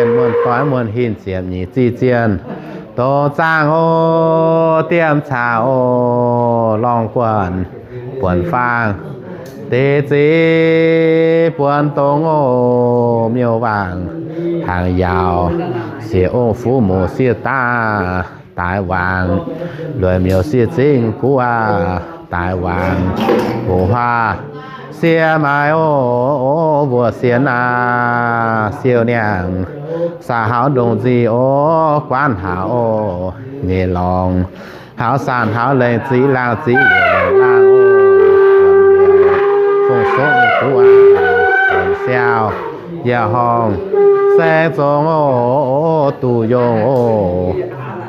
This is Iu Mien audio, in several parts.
Muonh doix muonh hinc ziepc nyeic ziqc zienh, dongh zaangh o, diemv caax o, lorngh guonh buonc faang, deix zic buonc dongz o, miuc-waangc hnaangx yaauc, sieqv ong fuqv muc sieqv daav daaih waangc, lueic miuc sieqv zingv guv aav daaih waangc, hoc huaav sieqv maaiz o, mbuoqc sieqv naaiv siou niangh, saax haux ndongc nzic o, guanv haaix o, nyei lorngx haux saanh haux lengh ziqv laangh ziqv liouc laangh o, fong-sopv guv aav, siau yaac horngh saeng zongx o, duqv yongh o,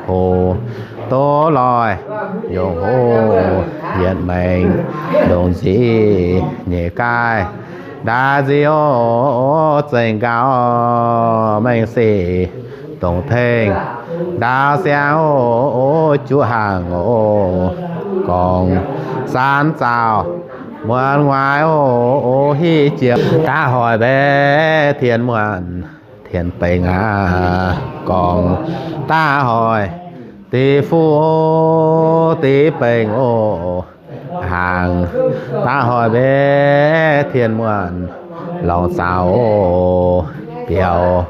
hoc doz loih yongh o, yietc maengx ndongc nzic nyeic gaaih ndaix nzic o, zengc gaux mengh sic dongc tengx ndaaux siangx o, juqv hnaangx o, gorngv saanv zaux muonz nguaaic o, hiv jiex daav hoic mbaeqc tien muonh tien bengx aav, gorngv daav hoic deix fuqv o, deix bengx o, hnaangx daav hoic mbaeqc tien muonh lorngx zaux o, biaux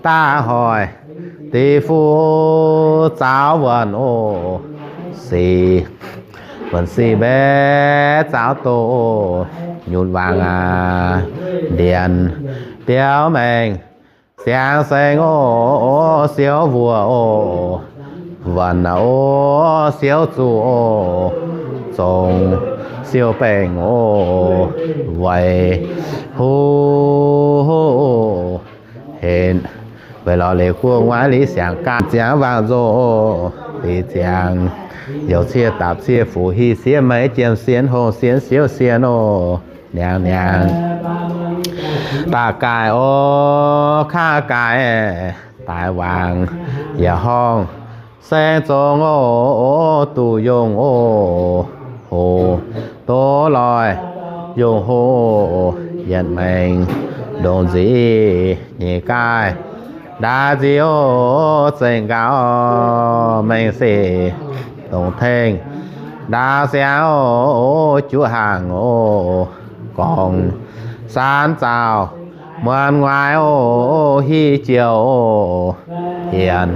daav hoic deix fuqv o, zaux wuonh o, sic wuonh sic mbaeqc zaux doz o, nyutc waangc aav, ndienx biaux maengh siangx saeng o, siouv mbuoqc o, wuonh o, siouv zuqc o, zongc siou bengh o, weic huv henv weic lorz leiz guoqv nguaaiv liuz siangx ganh ziangx waangc nzoh o, liuz ziangx youc cie dapc cie fuqv hieh sieqv meiv jiem sienx hongh sienx siouv sienx o, niangx niangx daaih gaaih o, kaav gaaih daaih waangc, yaac horngh saeng zongx o, duqv yongh o, hoc doz loih yongh o, yietc maengx ndongc nzic nyeic gaaih ndaix nzic o, zengc gaux mengh sic dongh tengx ndaaux siangx o, juqv hnaangx o, gorngv saanv zaux muonz nguaaic o, hiv jiex o, hienx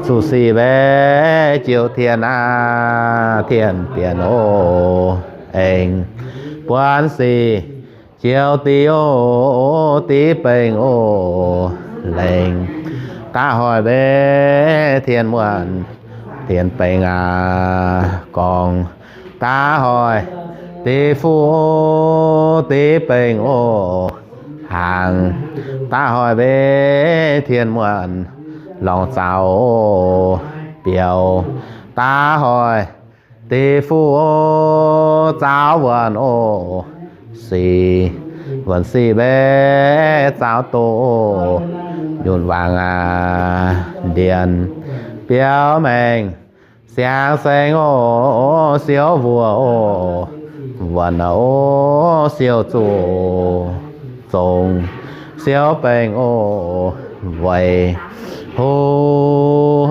zuqc sic mbaeqc jiex tien aav, tien bienx o, aengx buonv sic jiex diqv o, diqv bengh o, lengc daav hoic mbaeqc tien muonh tien bengh aav, gorngv daav hoic deix fuqv o, deix bengh o, hnaangx daav hoic mbaeqc tien muonh lorngx zaux o, biaux daav hoic deix fuqv o, zaux wuonh o, sic wuonh sic mbaeqc zaux doz o, nyutc waangc aav, ndienx biaux maengh siangx saeng o, siouv mbuoqc o, wuonh o, siouv zuqc zongc siouv bengh o, weic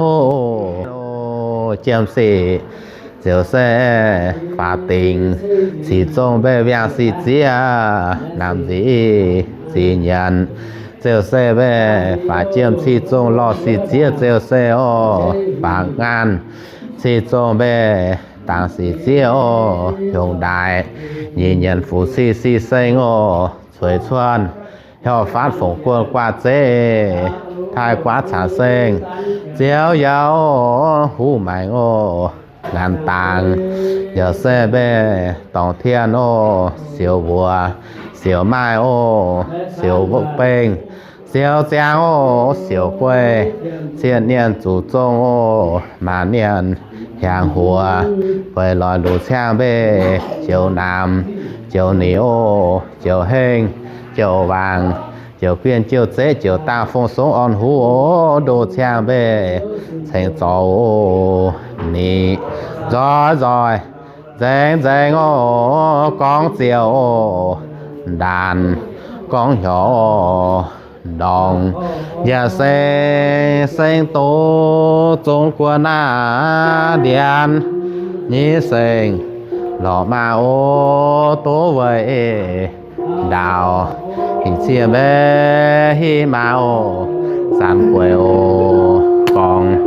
huv jiem sic ziouc se faaux dingc, sic zongh mbaeqc wiangh sic zieqv, namx nzic zic nyanc ziouc se mbaeqc faaux jiem sic zongh lorh sic zieqv ziouc se oc, faaux ngaanh sic zongh mbaeqc dangc sic zieqv oc, hiongx ndaaix nyic nyanc fuc sic sic seng oc, cueix cuonh hiuv faatv fongc guonh guaav zeiv, taaih guaav caux seng ziouv yaac oc, huv maengx oc, ngaanc dangx yaac se mbaeqc dorngc tien oc, siouc mbuox siouc maaih oc, siouc bengh siouc ziangx oc, siouc guei, cien nienh zuqc zong oc, maanc nienh hiaangx huox, weic loic nduqc ciangh mbaeqc joux namx joux nic oc, joux hengh joux waangc, joux bienh joux zeiv, joux dangh fong songv orn huv oc, ndoh ciangh mbaeqc ceng zorc oc, nic nzoih nzoih nzaeng nzaeng oc, gorngv ziouc oc, ndaanc gorngv hnyouv oc, dorngx. Yaac seng seng doz zong guon naaiv ndianx, nyei seng lorqc maah oc, doz weic ndaauh, hinc ciev mbaeqv hiv maah oc, zanc gueic oc, gorngv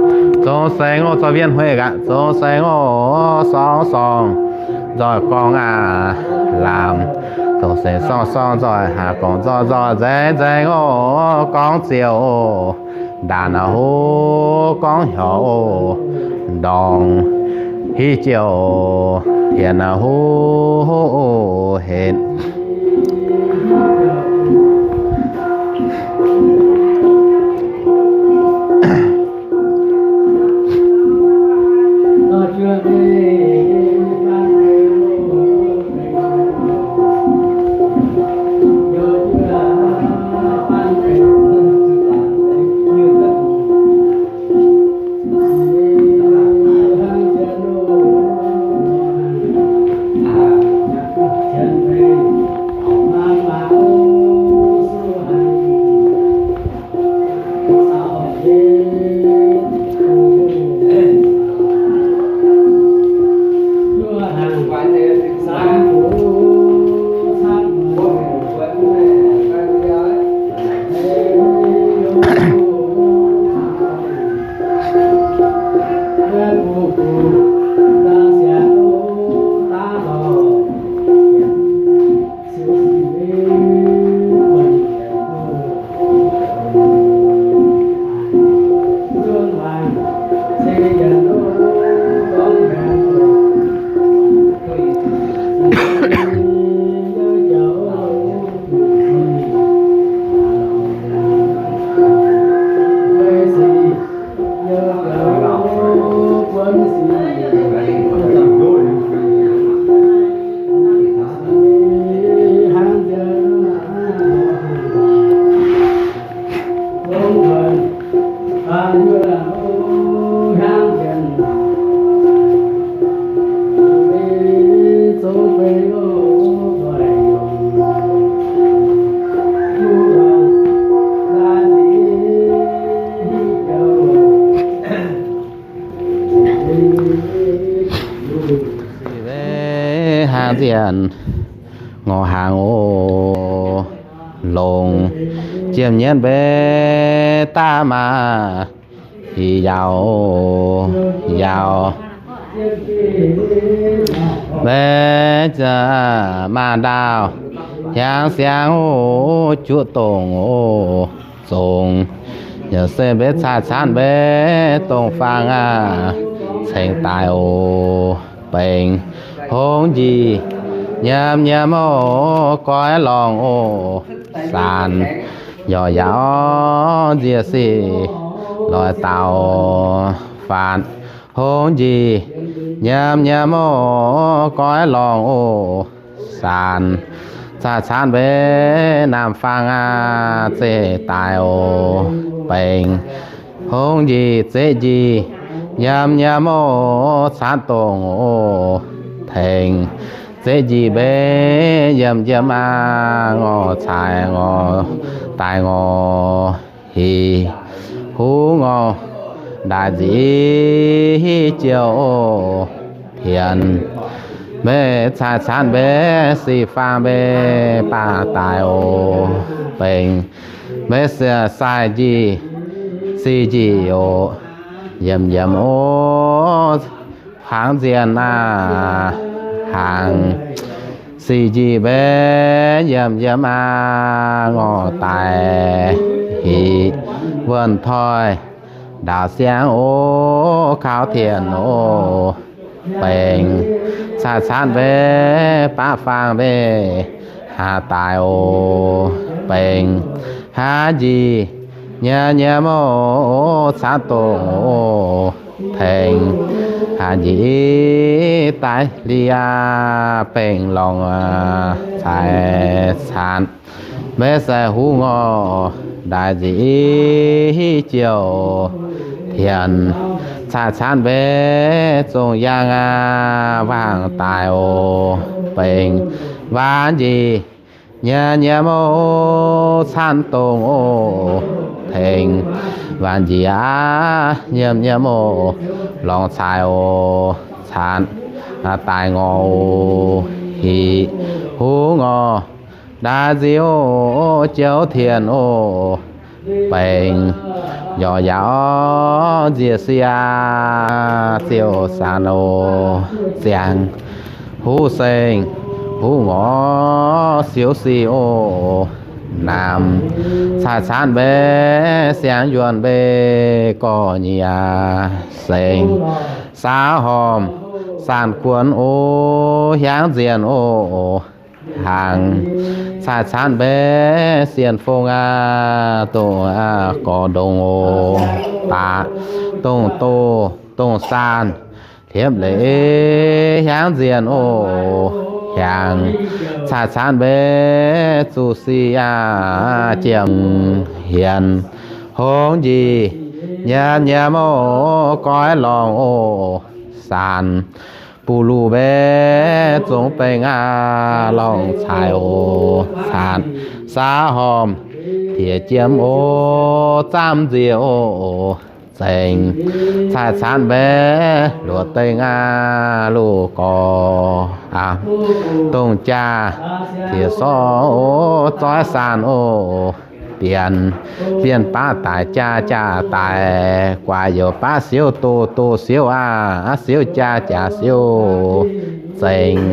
zong seng oc, zorqv wienh hueiv gaax, zong seng oc, sorng sorng nzoih gorngv aav, lamz, zong seng sorng sorng nzoih haaix, gorngv nzoih nzoih nzaeng nzaeng oc, gorngv ziouc oc, ndaanc aav huv gorngv hnyouv oc, ndorngx hiv jiouc hienx aav huv oc, henv Hnaangx nzienx ngorc hnaangx oc, longc jiem nyienv mbenc daav maah, i yauz yauz mbenc maah ndaauh, hiaangx siangx oc, juqv dongh oc, zongx. Yaac se mbenc caaiv caanv mbenc dongh faang aac, cengx daaih oc, bengx hongx njiec nyiemz nyiemz oc, goiv lorngh oc, saanx. Yaac yaac nzie sic loix daaux faatv, hongx njiec nyiemz nyiemz oc, goiv lorngh oc, saanx. Caaiv caanv mbenc naamh faang aac, zeqc daaih oc, bengx hongx njiec zeqv njiec nyiemz nyiemz oc, caanv dongh oc, tengx zeqv njiec mbenc yiem yiem aac, ngorc caaix ngorc daaih ngorc hic, huv ngorc ndaaih nzic hiv jiouc oc, pienx mbenc caaiv caanv mbenc sic faang mbenc baac daaih oc, bengx mbenc sai njiec sic njiec oc, yiem yiem oc, hnaangx nzienx aac, hnaangx sic njiec mbenc yiem yiem aac, ngorc daaih hic wuonh toi ndaauv siangx oc, kaux tien oc, bengx caaiv caanv mbenc baav faang mbenc haaix daaih oc, bengx haaix njiec nyiemz nyiemz oc, caanv dongh oc, tengx haaix njiec daaih liaa, bengx lorngh aac, caaiv caanv mbenc sai huv ngorc ndaaih nzic hiv jiouc, tienx caaiv caanv mbenc zongh yaangh aac, waangh daaih oc, bengx waac njiec Nyiemv nyiemv oc, caanv dongh oc, tengx waanc njiec aqv. Nyiemv nyiemv oc, lorngx caaix oc, caanv daaih ngorc oc, hic huv ngorc ndaav nziouv oc, jouv tien oc, baengc yorc yaauc nziec siaa, ziouc saanc oc, ziangx huv seng huv ngorc siouv sic oc. Naamh caaiv caanv mbaeqv siangx yuonh mbaeqv gorx nyic seng, saauv hormh saanc guonx oc, hiaangv nzienh oc, hnaangx caaiv caanv mbaeqv sienh fong aqv, dongh gorx ndongc oc, baac dongh doh dongh saanh hliepv leiz hiaangv nzienh oc, hiaangx caaiv caanv mbaeqv zuqc sic aqv, jiem hienx hongx njiec nyiemv nyiemv oc, goiv lorngx oc, saanc buv luv mbaeqv zongx baengc aqv, lorngx caaix oc, caanc saauv hormh diex jiem oc, zaamv nziex oc, zengc caaiv caanv mbaeqv luoqc dengh aqv, luv gorx aqv, dongh jaa diex sorv oc, zoiv saanh oc, bienx bienx baav daic jaa jaa daic, guaax youc baav siouv doh doh siouv aqv, siouv jaa jaa siouv zengc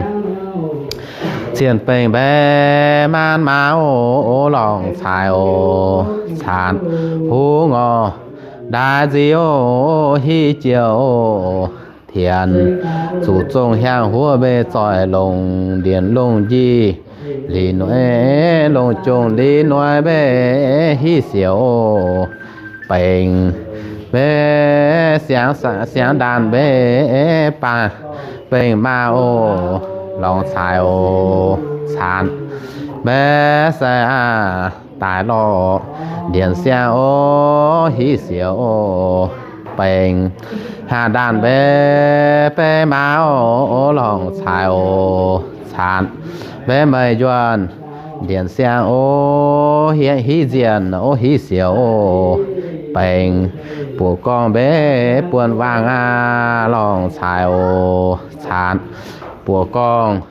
cien baengc mbaeqv maanv maa oc, lorngx caaix oc, caanc huv ngorc ndaav nziouv oc, hiv jiex oc, tienx zuqc zongh hiaang huov mbaeqv zoih longc ndienx longh njiec, liz noic longc jongc liz noic mbaeqv hiv siouc oc, baengc mbaeqv siangx ndaanh mbaeqv baah baengc maa oc, lorngx caaix oc, caanc mbaeqv sai aqv, daaih lorh ndienx siang oc, hiv siouc oc, baengc haah ndaanh mbaeqv baengc maa oc, lorngx caaix oc, caanc mbaeqv meih yuonh ndienx siang oc, hiv nzienh oc, hiv siouc oc, baengc buoqc gorngv mbaeqv buonc waangc aqv, lorngx caaix oc, caanc buoqc gorngv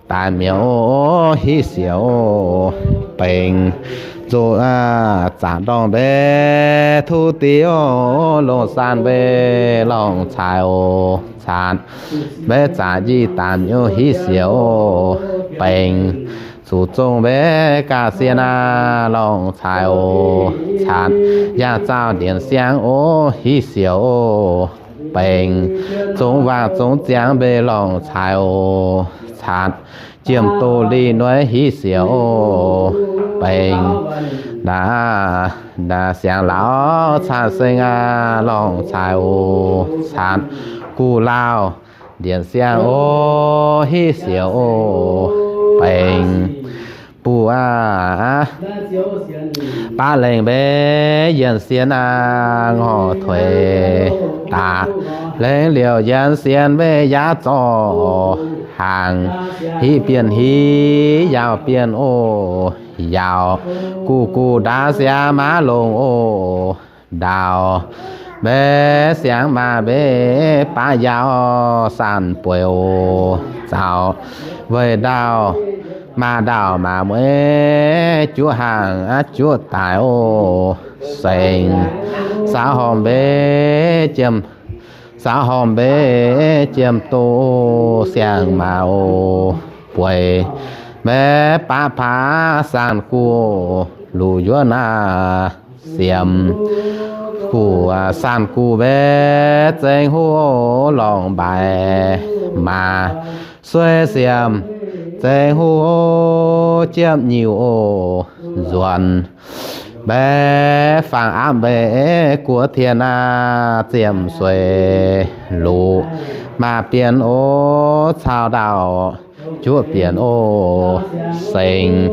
daaih mi'aqv oc, hiv siouc oc, baengc zoqc aqv, zaangc ndorngh mbaeqv tuv div oc, longc saanh mbaeqv lorngx caaix oc, caanc mbaeqv zaqc njiec daanh mi'aqv, hiv siouc oc, baengc zuqc zongh mbaeqv gaax sien aqv, lorngx caaix oc, caanc yangh zauh ndienx siang oc, hiv siouc oc, baengc zongx waangc zongx ziangx mbaeqv lorngx caaix oc, caanc jiem doz liz noic hiv siouc oc, baengc naaiv siangx laauc caanh seng aqv, lorngx caaix oc, caanc guv lauh ndienx siang oc, hiv siouc oc, baengc buv aqv, baav lengh mbaeqv yienx sienx aqv, ngorc tuix daaih lengh liouh yienx sienx mbaeqv yaav zorc hnaangx, hiv bienh hiv, yaauc bienh oc, yaauc guv guv ndaauv siangx maaz longc oc, ndaauc mbaeqv siangx maaz mbaeqv baav yaauc saanh bueix oc, zaux weih ndaauh maaz ndaauh maaz mueiz juov hnaangx aqv, juov daaih oc, sengx saauv hormh mbaeqv jiem, saauv hormh mbaeqv jiem doz siang-maaz oc, bueix mbaeqv baav paav saanh guv oc, luc yuonv aqv, siemx guv saanh guv mbaeqv zengx huv oc, lorngx mbaaix maaz sueih siemx zengx huv oc, jiepv nyiuc oc, nzuonx mbaeqv fangx aapv mbaeqv guoqv tien aqv, ziemx sueih luc maaz bienh oc, cau ndaauh juov bienh oc, sengx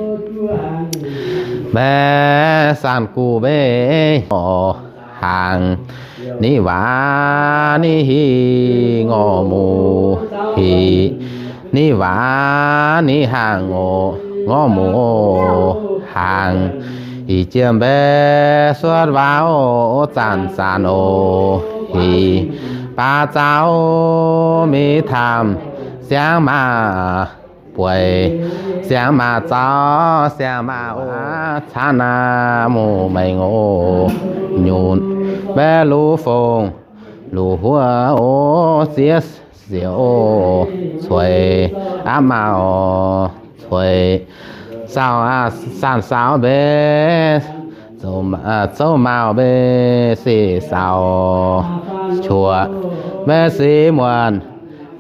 mbaeqv saanh guv mbaeqv horc hnaangx, ni waac ni hic ngorc muc hic, ni waac ni hnaangx oc, ngorc muoz oc, hnaangx ih jiem mbaeqv suotv waac oc, zanc-zanc oc, hih baav zaux oc, mingh tamv siangx maah bueix, siangx maah zaux, siangx maah oc, caav naaiv muoz-mengh oc, nyunc mbaeqv luv fongc luv huov oc, ziex siec oc, cueix aqv maah oc, cueix saauv aqv, zanc saauv mbaeqv zouv maauh mbaeqv sic saauv, cuoqv mbaeqv sic muonc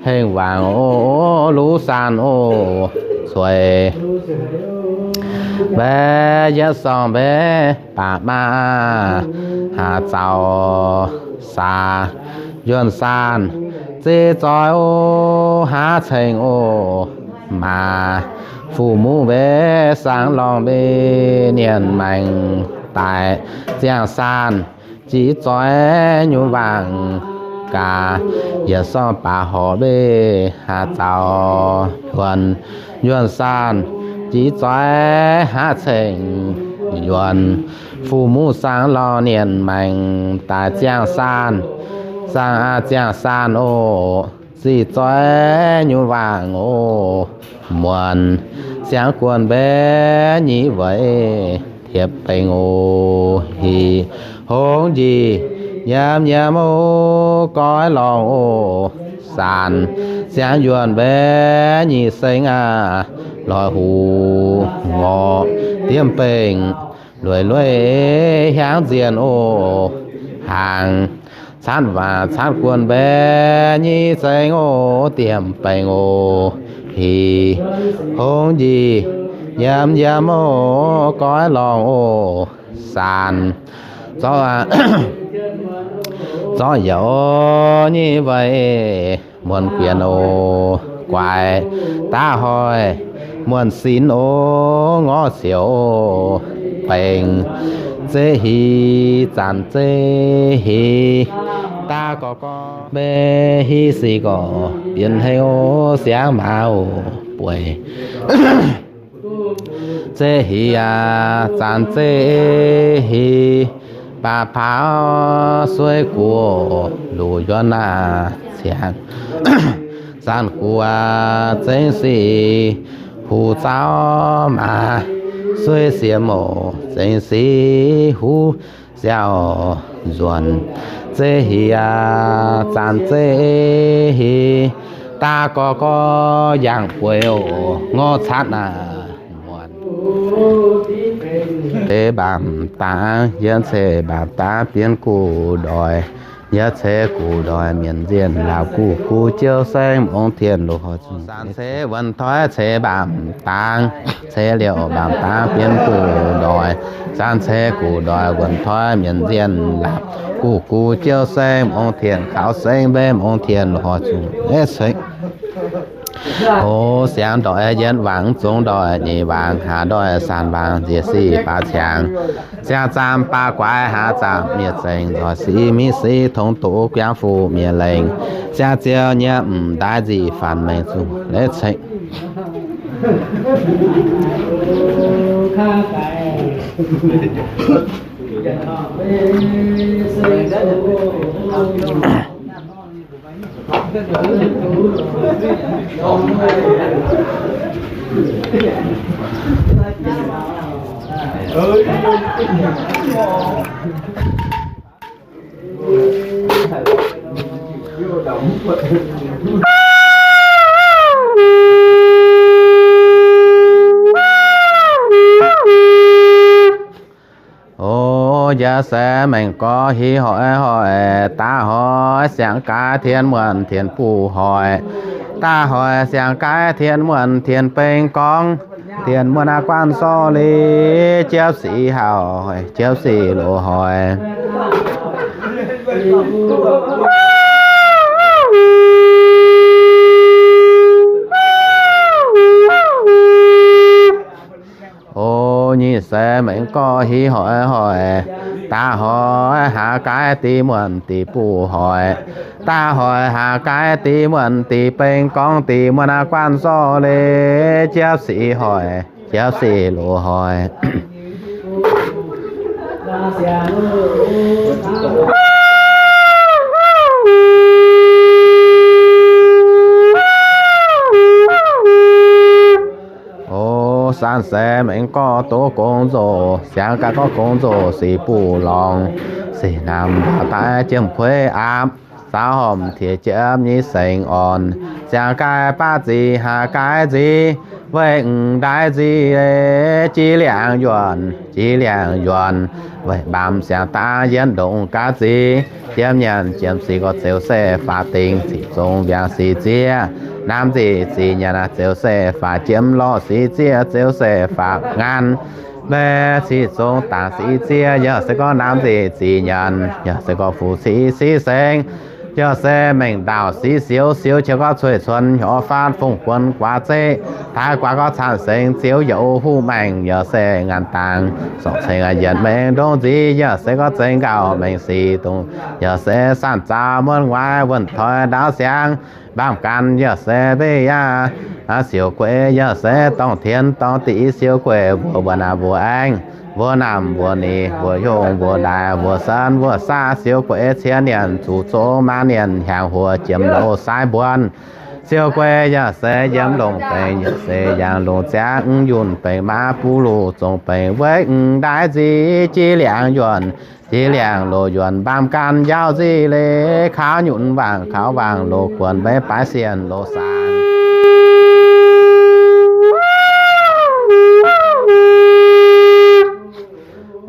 hengh wangc oc, luv saanh oc, cueix mbaeqv yietv sorng mbaeqv baac maah, haav zaux saax yuonh saanh, zeiz zoih oc, haav ceng oc, maah, fu-muv mbaeqv saangv lorngh mbaeqv nienh maengx daaih ziangh saanh, jiex zoih nyunc wangc gaax, yietc sorng baac horpc mbaeqv haav zaux yuonh, yuonh saanh, jiex zoih haav ceng yuonh, fu-muv saangv lorngh nienh maengx daaih ziangh saanh, saangv aqv ziangh saanh oc, zeiz zoih nyunc wangc oc, muonc siangx guon mbaeqv nyic weic tiepv bengx oc, hih hongx njiec nyiemv nyiemv oc, goiv lorngh oc, saanh siangx yuonh mbaeqv nyic seng aqv, loix huv ngorc diemv bengx, lueiz lueiz hiaangv nzienh oc, hnaangx caatv waac caatv guon mbaeqv nyic seng oc, diemv bengx oc, hih hongx njiec nyiemv nyiemv oc, goiv lorngh oc, saanh zorqv, zorqv yaac oc, nyic weic muonc guenx oc, guaix daav hoic muonc sinx oc, ngorc ceux oc, bengx zeiv hiv zanc zeiv hiv, daav gorx gorx mbaeqv hiv sic gorx bienx heng oc, siangx maaz oc, bueix zeiv hiv aqv, zanc zeiv hiv, baac paauv sueiv guoqv luc yuonv aqv, ciangv zanc guoqv zengx sic huv zaux maaz, sueiv siemx oc, zengx sic huv siaauc nzuonx, zeiv hiv aqv, zanc zeiv hiv, daav gorx gorx yangh bueix oc, ngorc catv aqv, muonc ceix mbaamc dangx, yietv ceix mbaamc dangx bienx guv ndoic, yietv ceix guv ndoic mienc nzienh laapc, guv guv jiouv saengv mongh tien loz-hnoi zungv. Zanc ceix wuonh toi ceix mbaamc dangx, ceix liouc mbaamc dangx bienx guv ndoic, zanc ceix guv ndoic wuonh toi mienc nzienh laapc, guv guv jiouv saengv mongh tien kaux saengv mbaeqv mongh tien loz-hnoi zungv. Ov, siangx ndoic yietv wangc, zungv ndoic nyic wangc, haav ndoic saanc wangc, nziex sic baac ciangx, ziangh zaamc baac guaix, haav zaamc miev zengx, nzoih sic miv sic, tongx doz guangv fuqv miev lengh, ziangh ziouv nyei m'daaih nzic faanx maengx zungh leiz ceng. O, njiec se mengh gorx hiv hoic hoic, daav hoic siang-gaix tien muonh tien buv hoic, daav hoic siang-gaix tien muonh tien beng gorngv, tien muonh aqv guanh sorqv leiz, jiepv sic hauh hoic, jiepv sic loz hoic. O, nyic se mengh gorx hiv hoic hoic, daav hoic haaix gaix dih muonh dih buv hoic, daav hoic haaix gaix dih muonh dih beng gorngv dih muonh aqv guanh sorqv leiz, jiepv sic hoic. jauv sic loz-hnoi. O, san se mengh gorx doz gong nzoh, siang gaax gorx gong nzoh sic buv lorngx, sic namx mbaaux daaih jiem kueiv aapv, saaux hormh tiex jiepv nyei sengx orn, siang gaax baav zic haac gaax nzic, weih m'daaih nzic, jiex liangx yuonc, jiex liangx yuonc, weih mbaamz siang daav yienv ndongc gaav zic, jiem nyanc jiem sic gorx zeux se faaux dingc, ziqc zong mbiaangc sic zieqv, namx nzic zic nyanc zeux se faaux jiem lorh sic zieqv, zeux se faaux ngaan, mbaeqc ziqc zong dangc sic zieqv, yaac se gorngv namx nzic zic nyanc, yaac se gorngv fuqv sic sic sengx, yaac se mengh ndaauh sic siou, siou qiex gorngv cueiv cuonx hnyouv faatv fongc guonx guaax zeqv, taaix guaax gorngv caanv sengx ziouv youz huv maengh, yaac se ngaanc dangx sorc ceng yietc mengh ndongc nzic, yaac se gorngv zengx nqaauh mengh sic dongh, yaac se sanc zaux muonv nguaaiv wuonh toi ndaauv siangx, mbaamh gan yaac se mbeiv yaac siouc gueix, yaac se dorngh tien dorngh diqc siouc gueix, mbuox mbuox naamh mbuox aengx, mbuox naamh mbuox nix, mbuox yongh mbuox ndaaix, mbuox senv mbuox saav, siouc gueix cien nienc zuqc zong maa nienc, hiaangx huox jiem loz saaiv mbuonx, siouc gueix yaac se yiem longc baengx, yaac se yangh longc ziangx, mv yunh baengx maa buv luc zong baengx, weiv m'daaih nzic jiex liangx yuonc, jiex liangx loz yuonc, mbaamh gan njaaux nzic leiz, kaux nyunc waangc kaux waangc loz guonc, mbeix baaix sienh loz saangx.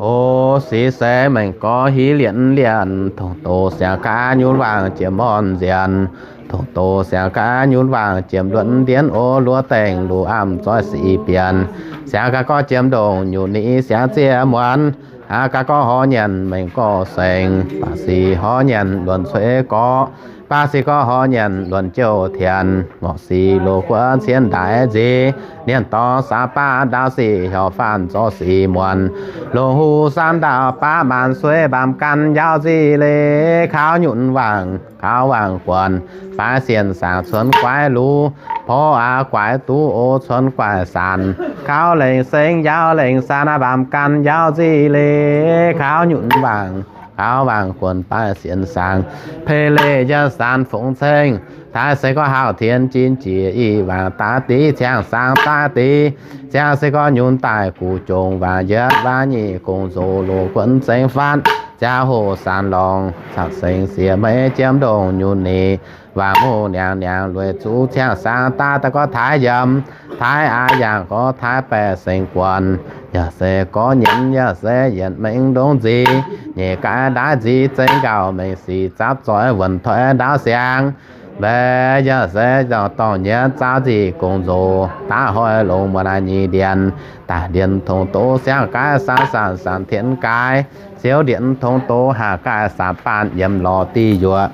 O, sic se mengh gorx hiv lienc lienc, tongx doz siangx gaax nyunc waangc jiem morn nzienx, tongx doz siangx gaax nyunc waangc jiem luonc ndienv, o, luoqc dengh luoqc amv zoih sic bienx, siangx gaax gorx jiem ndongc nyunc nix siangx zieqv muonz, aa, gaax gorx horv nyanc mengh gorx sengx, baac sic horv nyanc luonc cueiv gorx, baac sic gorx horv nyanc luonc jouh tienx, ngorc sic loz guonv cien ndaix nzic, nienv dorngx saax baav ndaauv sic, hiaaux faanv zorqv sic muonc, longc huv saanv ndaauv baav maanc sueiv, mbaamh gan njaaux nzic leiz, kaux nyunc waangc kaux waangc guonc, baaix sienh saangx cuonx guaix luv, porv aax guaix duqv, o, cuonx guaix saanc, kaux lengc sengx njaaux lengc saanc, mbaamh gan njaaux nzic leiz, kaux nyunc waangc kaux waangc guonc, baaix sienh saangx, pei leiz yietv saanc fongx ceng, taaix se gorngv haauh tien jin jiex, i waangc daaih div, ciangv saangx daaih div, ciangv se gorngv nyunc daaih guv jongc, waangc yietv waangc nyic gong nzoz loz guonv zengx faatv, jaax hoc saanc lorngx, caqv sengx siex meiv jiem ndongh nyunc nix, waangc muv niangx niangx lueic zuqc ciangv saangx daaih, daaih gorngv taaix yiemc, taaix aax yaangh gorx taaix baeqc sengx guonc, yaac se gorngv nyienz yaac se yietc mengh ndongc nzic, nyeic gaax ndaaiv nzic zengx nqaauh mengh sic zapv zoih wuonh toi ndaauv siangx, mbaeqc yaac se dorngc nyienz zaauv nzic gong nzoz, daav hnoi longc muonc naaiv nyic ndienx, daaih ndienx tongx doz siangx gaaix saanx saanx saanx tienx gaaix, siouv ndienx tongx doz haah gaaix saamx baanh yiem lorz diuh yuoqc,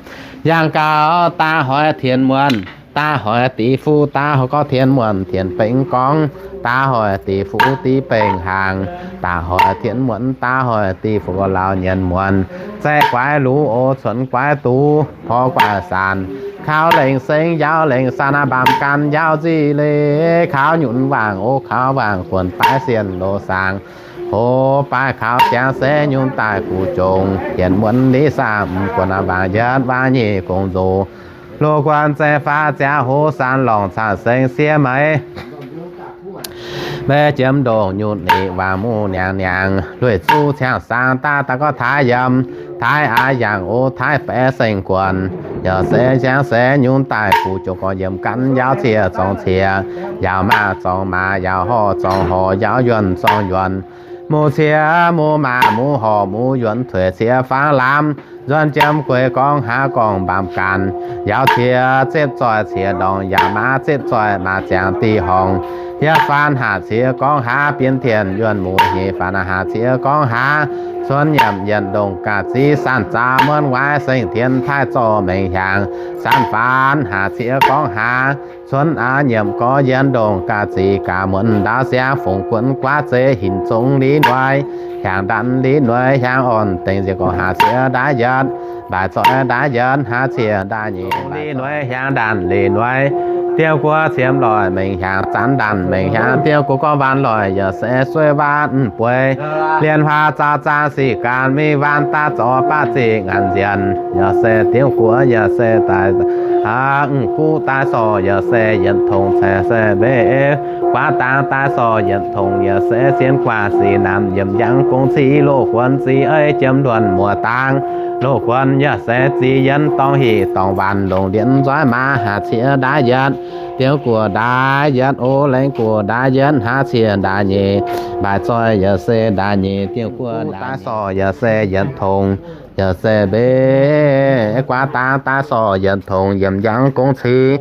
yangh gau daav hnoi tienx muonh, daav hnoi diqc fuqv, daav hnoi gorngv tienx muonh tienx bengx gorngv, daav hnoi diqc fuqv diqc bengx hnaangx, daav hnoi tienx muonh, daav hnoi diqc fuqv gorx laauh nyienx muonz, zaeqv guaix luv, o, cuonx guaix duqv, porv guaix saanc, kaux lengc sengx njaaux lengc saanc, mbaamh gan njaaux nzic leiz, kaux nyunc waangc, o, kaux waangc guonc, baaix sienh loz saangx, hoz baaix kaux ziangx se nyunc daaih guv jongc, yietc muonz liz saah m'guonx, waangc yietv waangc nyic gong nzoz, loz guonc zengx faatv ziangx hoz saanc lorngc caqv sengx siev meiv, mbaeqc jiem ndongc nyunc nix, waangc muv niangx niangx lueic zuqc ciangv saangx daaih, daaih gorngv taaix yiemc, taaix aax yaangh, o, taaix baeqc sengx guonc, yaac se ziangx se nyunc daaih guv jongc gorx, yiem gan njaaux ciex zorngx ciex, yaauc maaz zorngx maaz, yaauc horh zorngx horh, yaauc yuonc zorngx yuonc, muv ciex muv maaz, muv horh muv yuonc, tuix ciex fangx lamz, nzuonx jiem gueix gorngv haax gorngv mbaamh gan, yaauc ciex zepv zoih ciex ndorngx, yaauc maaz zepv zoih maaz ziangx diuh horngh, yietc faanx haac ciex gorngv haax, bienx tien yuonh muv, nyeic faanx haac ciex gorngv haax, cuonx nyiemc yietc ndongc ga'zic, saanc zaux muonv waaiv, sengx tien taaih zorqv mengh hiaangx, saanc faanx haac ciex gorngv haax, cuonx aax nyiemc gorx yietc ndongc ga'zic, gaax muonz ndaauv siangx, fongc guonx guaav zeiv, hinc zong liz noiz, hiaangx ndanc liz noiz, hiaangx orn dengx nziec gorx haax ciex ndaaiv yietv, mbaaic zoih ndaaiv yietv, haax ciex ndaaiv nyic, liz noiz hiaangx ndanc liz noiz, Diuh guoqv ciemx loic mengh hiaangx, zanc ndaanc mengh hiaangx, diuh guoqv gorngv waanc loic yaac se sueiv waanc bueix. Lienh huaax zaux zaang sic gaanv, mingh waanc daaih zorc baav ziqc ngaanc nzienx, yaac se diuh guoqv yaac se daaih aqv, guv daaih sorc yaac se yietc tongx, ceix se mbeix guaav dangx daaih sorc yietc tongx, yaac se sienx guaax sic namx yiemc njang gong civ, loz guonx zic ei jiem nduonx muoz dangx. Loz guonx yaac se zic yienx dorngx hic dorngx waanc, longc lienz nzoiv maaz haaz ciex ndaav yietv, diuh guoqv ndaav yietv, o, lengh guoqv ndaav yietv, haaz ciex ndaav nyeic, mbaaix zoih yaac se ndaav nyeic, diuh guoqv ndaav sorc yaac se yietc tongx, yaac se mbeix guaav dangx daaih sorc yietc tongx, yiemc njang gong civ,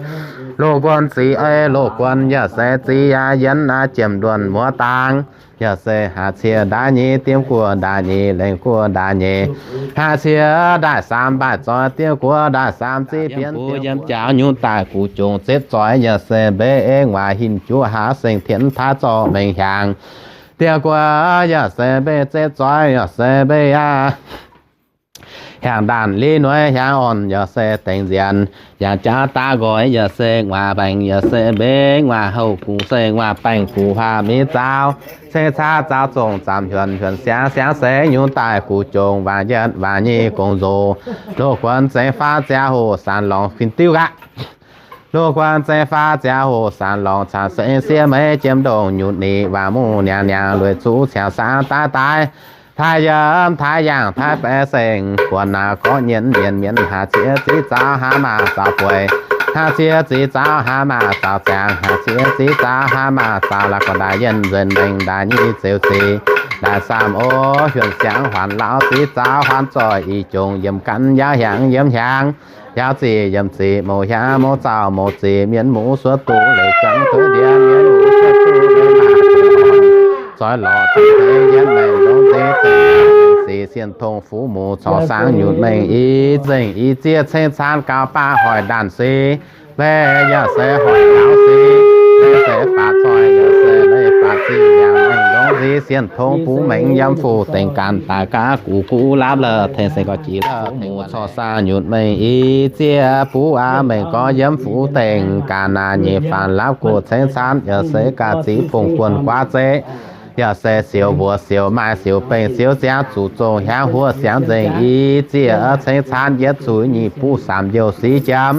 loz guonx zic ei, loz guonx yaac se zic aqv, yienx aqv jiem nduonx muoz dangx. Yaac se haaz ciex ndaav nyeic, diuh guoqv ndaav nyeic, lengh guoqv ndaav nyeic, haaz ciex ndaaih saamx, mbaaix zoih diuh guoqv ndaaih saamx, ziv bienv diuh guoqv yiem jaux, nyungc daaih guv jongc zepv zoih yaac se mbeix, eix nguaaic hinc juov haav seng tienx taav zorqv mengh hiaangx, diuh guoqv yaac se mbeix zepv zoih yaac se mbeix aqv. Hiaangx ndaanc liv nueiv hiaangx orn yaac se dengx nzienx, yangh jaav daav nqoi yaac se nguaaic mbaengx, yaac se mbeix nguaaic houh gux se nguaaic baengh gux huaax miv zaauv, ceng caa zaauv zongc zaamc hiuonx, hiuonx siangx, siangx se nyungc daaih guv jongc waanc yietv waanc nyeic gong nzox, loz guonx zengx faanv ziangh hoc sanx lorngx fin diuv gaqv. Loz guonx zengx faanv ziangh hoc sanx lorngx caanx seix siev meix jiem ndongh nyutc nic waanc muv niangx niangx lueic zuqv ciangx saangv daaih daaih, taaih yiem taaih yaangh taaih baeqc seng guonx naaic gorqv nyienz nyienz mienz, haaz ciex ziv zaauv haav maaz zaaux bueix, haaz ciex ziv zaauv haav maaz zaaux ziangx, haaz ciex ziv zaauv haav maaz zaaux la'gorn ndaaih yienh nzuonx mengh ndaaih nyeic zeux zic, ndaaih saamh o, hiuonx siangx huaanx lauv ziv zaauv huaanx zoih ih jongc yiem gan yaauv hiaangx yiem hiaangx, yaauv zic yiem zic mouc hiaangx mouc zaauh mouc zic mienh muoz suov duqv leiz juangc duqv ndiev mienh muoz suov duqv leiz maac zoih lorz daaih tengx yietv mengh longx nziex zengc sic sienh tong fuqv muc corc saangv nyutc mengh i zengc i zieqv ceng caanv gaux baav hoic ndaanh sic, mbeih yaac se hoic gaux sic, mbeih se faatv zoih yaac se leiz faatv ziuh yaac mengh longx nziex sienh tong buv mengh yiem fuqv dengh gaanv daaih gaav gux guv laapv la'tengx seng gorx jiex la'tengx muc corc saangv nyutc mengh i zieqv buv aqv mengh gorx yiem fuqv dengh gaanv naaic nyeic faanx laapv guv ceng caanv yaac se gaax ziqv fongc guonh guaav zeqv, yaac se siouc mbuoqc siouc maaih siouc bengh siouc ziangx zuqc zongh hiaangx huoqv siangx nzengc i zieqv ceng caanv yietv zuqc nyic buv saamv njoux sic jiem.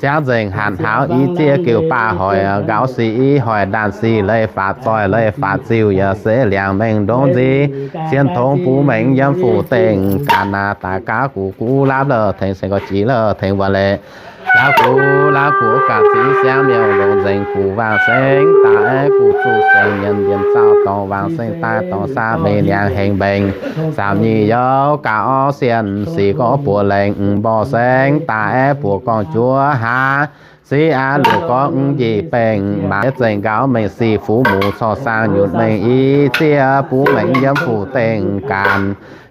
Siangx nzengc hanc haux i zieqv geuh baav hoic gaux sic i hoic ndaanh sic leiz faatv zoih leiz faatv ziuh yaac se liangx mengh ndongc nziex sienh tongx buv mengh yiem fuqv dengh gaanv naaic daaih gaav gux guv laapv la'tengx seng gorx jiex la'tengx wuov leiz. Laapv gux, laapv gux gaax ziqv siangx miuc longx nzengc gux waangc seng daaih gux zuqc seng nyienz mbienc zaux dorngc waangc seng daaih dorngc saah meiz niangx hengx mbenc zaamc nyic youz gaax orv sienh sic gorngv buoz lengh mborqv seng daaih buoz gorngv juov hlaax sic aqv luoqc gorngv njiec bengh maac zengc nqaux mengh sic fuqv muc corc saangv nyutc mengh i zieqv buv mengh yiem fuqv dengh gaanv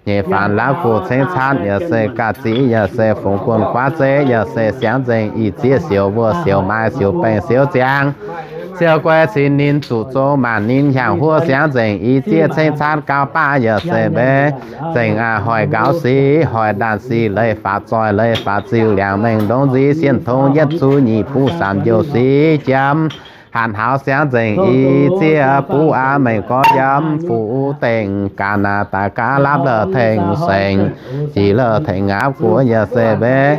nyeic faanx laapv gux ceng caanv yaac se gaax ziqv yaac se fongc guonh guaav zeiv yaac se siangx nzengc i zieqv siouc mbuoqc siouc maaih siouc bengh siouc ziangx siouc guei cin ninh zuqc zong maanc ninh hiaangx huoqv siangx nzengc i zieqv ceng caanv gaux baav yaac se mbeih zengc aqv hoic nqaux sic hoic ndaanh sic leiz faatv zoih leiz faatv ziuh liangx mengh ndongc nziex sienh tongx yietv zuqc nyic buv saamv njoux sic jiem. Hanc haux siangx nzengc i zieqv buv aqv mengh gorngv yiem fuqv dengh gaanv naaic daaih gaav laapv la'tengx seng jiex la'tengx ngaapv guoqv yaac se mbeih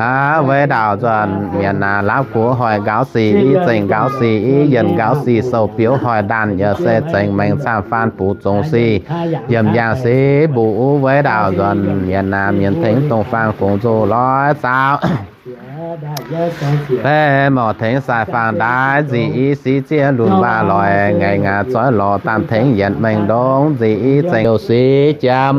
aqv weic ndaauv nzuonx mienh naaic laapv guoqv hoic nqaux sic i zengc nqaux sic i yienc nqaux sic sou biouv hoic ndaanh yaac se zengc mengh camv faanv buv zongc sic yiem yangh sic mbuo weic ndaauv nzuonx mienh naaic mienh tengx dongh faang gong nzoh loi zaux Beiv morc tengx sai faang ndaaiv nzic i sic zieqv lunx waac loic ngaengc aqv zoih lorz daanh tengx yietc mengh ndongc nzic i zengc youh sic jiem.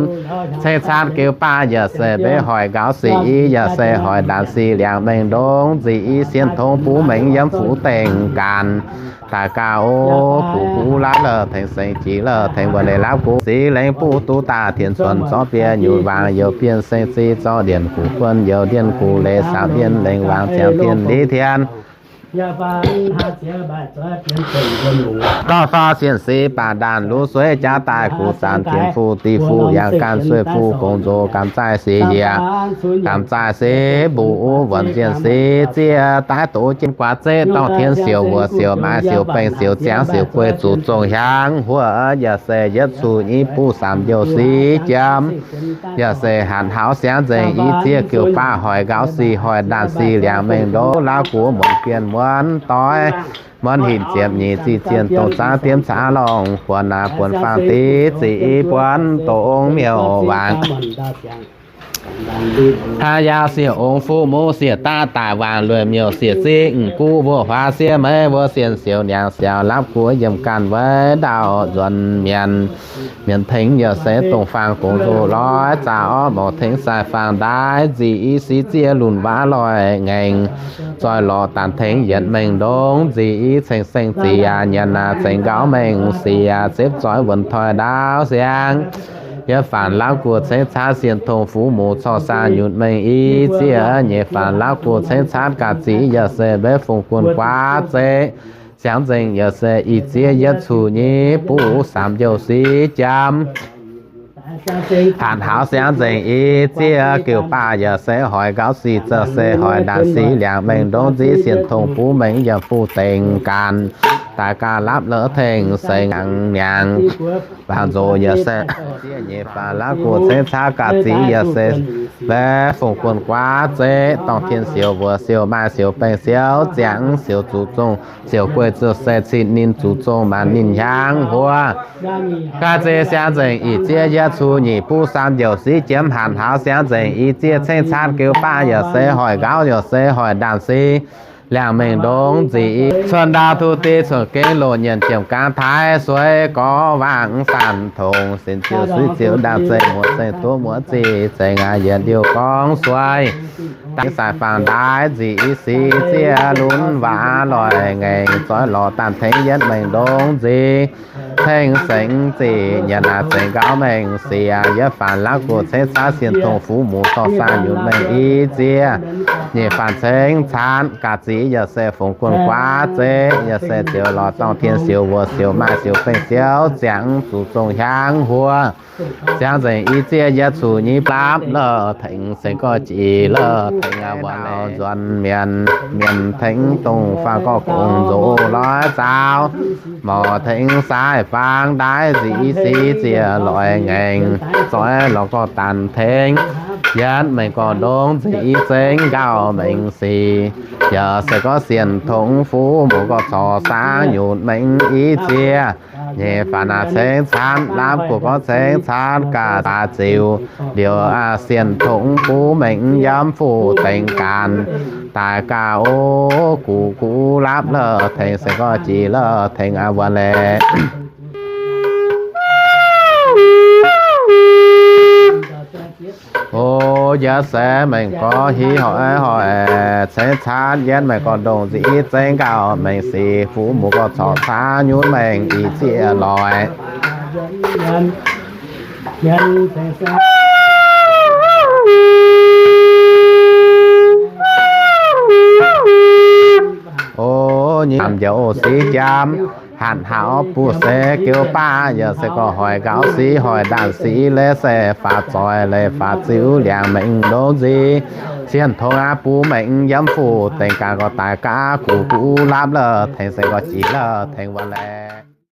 Ceng caanv geuv baav yaac se mbeih hoic nqaux sic i yaac se hoic ndaanh sic liangx mengh ndongc nzic i sienh tongx buv mengh yiem fuqv dengh gaanv daaih gaax o, guv guv laapv la'tengx seng jiex la'tengx mbuo leiz laapv guv sic lengx buv duqv daaih tien cuonx zorqv biei nyutc waangc youh bienh seng zic zorqv ndienh guv guon youh ndienh guv leiz saamv ndienh lengx waangc ziangx tien liv tien Dorh faaux sienx seix baac ndaanh luv sueiv jaav daaih, guv zaanc tienx fuqv diqv fuqv yangh gaanv sueih fuqv gong nzox gamh zaaih seix yiec, gamh zaaih seix mbuo wuov wuonc sienx seix ziex daaih doz jienv guaax zeiv dorngh tien siouc wuoc siouc maaih siouc bengh siouc ziangx siouc guei zuqc zongh hiaangx huoqv yaac se yietv cuqv nyiv buv saamv njoux six jiem. Yaac se hatc hlauv siangv nzengc i ziex giuv baav hoic nqauv sic hoic ndaanh sic liangx mengh ndoqv lauv guoqv muonz gien muonz doix, muonz hinc ziepc nyeic ziqc zienh dongh zaav diemv caav lorngh buonc naaic buonc faang diqv ziqc i buonc dongh miuc-waangc. Hnangv yaac siec ong fuqv muv siec daav daaih waangc lueic miuc siec zingh guv mbuo huaav siev meiv mbuo sienx siouc niangx siouc lapv guoqv yiem ganh weic ndau nzuonx mienh. Mienh tengx yaac se dongh faang gong nzoqc loiv zaux orv mouc tengx sai faang ndaaiv nzic i sic ziex lunc waac loic ngaengc. Zoih lorz daanh tengx yietc mengh ndongx nzic i ceng seng ziec nyanc naaic ceng nqauv mengh siec zepv zoih wuonc toi ndaauv siang. Yietv faanx lauv guoqv cengx caatv sienh tongx fuqv muc corc saah nyutc mengh i ziex. Nyeic faanx lauv guoqv cengx caatv gaax zic yaac se mbeiv fungx guonh guaav zeiv siangx nzengc yaac se i ziex yietv cuqv nyiv buv saamv njoux six jiem. Hatc hlauv siangv nzengc i ziex giuv baav yaac se hoic nqauv sic za'gengh se hoic ndaanh sic liangx mengh ndongx nzic sienh tongx fuqv mengh yiem fuqv dengx gaanv daaih gaax lapv la'tengx se ngaangc niangx. Baangc nzox yaac se nyeic faanx lauv guoqv cengx caatv gaax zic yaac se mbeiv fungx guonh guaav zeiv dorngh tien siouc mbuoqc siouc maaih siouc bengh siouc ziangx siouc zuqc zongh siouc guei zuqc se cin ninh zuqc zongh maanc ninh hiaangx huov. Gaax zic siangv nzengc i ziex yietv cuqv nyic buv saamv njoux six jiem. Hatc hlauv siangv nzengc i ziex cengx caatv giuv baav yaac se hoic nqauv yaac se hoic ndaanh sic liangx mengh ndongx nzic i cuotv ndaauv tuv div cuotv gengh loz nyienc jiem gaangv taaix sueiv gorx waangc saanh tongx sin ziouc suiv ziouc ndaangc zengc muoz zengc duqv muoz zic zengc aqv yietc liouh gorngv sueiv daaih sai faang ndaaiv nzic i sic ziex lunc waac loic ngaengc zoih lorz daanh tengx yietv mengh ndongx nzic tengx sengx zic nyanc naaic zengc nqauv mengh siec. Yietv faanx lauv guoqv cengx caatv sienh tongx fuqv muc corc saah nyutc mengh i ziex. Nyeic faanx cengx caatv gaax zic yaac se fungx guonh guaav zeiv yaac se ziouc lorz dorngh tien siouc mbuoqc siouc maaih siouc bengh siouc ziangx zuqc zongh hiaangx huov. Siangv nzengc i ziex yietv cuqv nyiv buv la'tengx sengx gorx jiex la'tengx aqv. Mbuo nzuonx mienh, mienh tengx dongh faang gorx gong nzox loiv zaaux, mouc tengx sai faang ndaaiv nzic i sic ziex loic ngaengc zoih lorz gorx daanh tengx yietv mengh gorx ndongx nzic i zengc nqauh mengh sic. Yaac se gorngv sienh tongx fuqv muc gorx corc saang nyutc mengh i ziex. Nyeic faanx naaic cengx caatv laamv guoqv gorngv cengx caatv gaax zic ziux liuz, sienh tongx fuqv mengh yiem fuqv dengx gaanv daaih gaax o, gux gux lapv la'tengx sengx gorx jiex la'tengx aqv wuov laeh. O, yaac se mengh gorx hiv hoic hoic cengx caatv yietv mengh gorx ndongx nzic i zengc nqauh mengh sic fuqv muc gorx corc saang nyutc mengh i ziex loic. O, nyeic faanx njoux sic jiem, hatc hlauv buv se giuv baav yaac se gorngv hoic nqauh sic hoic ndaanh sic leiz se faaux zoih leiz faaux ziux liangx mengh ndongx nzic. Sienh tongx aqv buv mengh yiem fuqv dengx gaanv gorx daaih gaax gux gux lapv la'tengx sengx gorx jiex la'tengx wuov laeh.